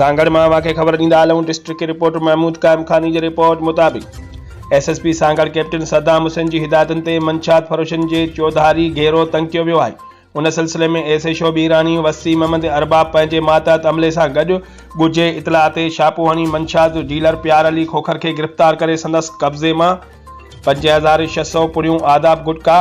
سانگهڙ مان اوهان کي خبر ڏيندا هلون ڊسٽرڪٽ رپورٽر محمود قائم خاني جي رپورٽ مطابق S S P Sanghar captain Saddam Hussain جي هدايتن تي منشيات فروشن جي چوڌاري گهيرو تنگ ڪيو ويو آهي ان سلسلي ۾ S H O Mirani Waseem Ahmed Arbab پنهنجي ماتحت عملي سان گڏ ڳجهي اطلاع تي ڇاپو هڻي منشيات ڊيلر پيار علي کوکر کي گرفتار ڪري سندس قبضي مان 5600 پڙيون آداب گٽڪا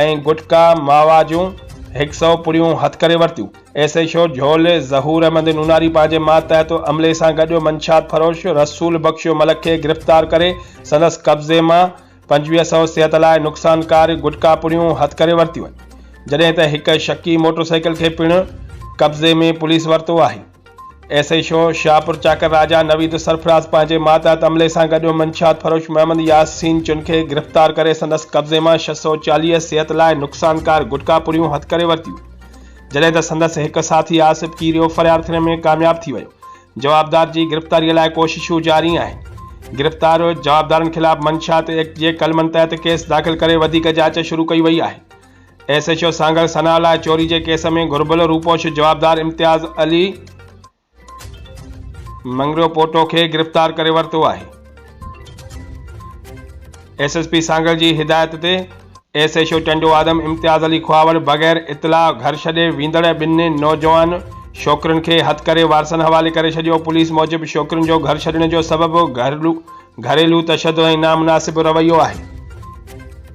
۽ گٽڪا ماوا جون هڪ سئو پڙيون هٿ ڪري ورتيون. S H O Jhol Zahoor Ahmed Nonari پنهنجي ماتحت عملي سان گڏ منشيات فروش رسول بخش ملڪ کي گرفتار ڪري سندس قبضي مان 25 سئو صحت لاء نقصانڪار گٽڪا پڙيون هٿ ڪري ورتيون آهن جڏهن ته هڪ شڪي موٽرسائيڪل کي پڻ قبضي ۾ پوليس ورتو آهي. S H O Shahpur Chakar Raja Naveed Sarfraz پنهنجي ماتحت عملي سان گڏ منشيات فروش محمد ياسين چن کي گرفتار ڪري سندس قبضي مان 640 صحت لاء نقصانڪار گٽڪا پڙيون هٿ ڪري ورتيون جڏهن ته سندس هڪ ساٿي آصف ڪيريو فرار ٿيڻ ۾ ڪامياب ٿي ويو جوابدار جي گرفتاري لاء ڪوششون جاري آهن گرفتار جوابدارن خلاف منشيات ايڪٽ جي قلمن تحت ڪيس داخل ڪري وڌيڪ جاچ شروع ڪئي وئي آهي ايس ايڇ او سانگهڙ ثناء لاء چوري جي ڪيس ۾ گهربل روپوش جوابدار امتياز علي مڱريو پوٽو کي گرفتار ڪري ورتو آهي. ايس ايس پي سانگهڙ جي هدايت تي S H O Tando Adam Imtiaz Ali Khahawar بغير اطلاع گهر ڇڏي ويندڙ ٻن نوجوان ڇوڪرين کي هٿ ڪري وارثن حوالي ڪري ڇڏيو پوليس موجب ڇوڪرين جو گهر ڇڏڻ جو سبب گهريلو تشدد ۽ نامناسب رويو آهي.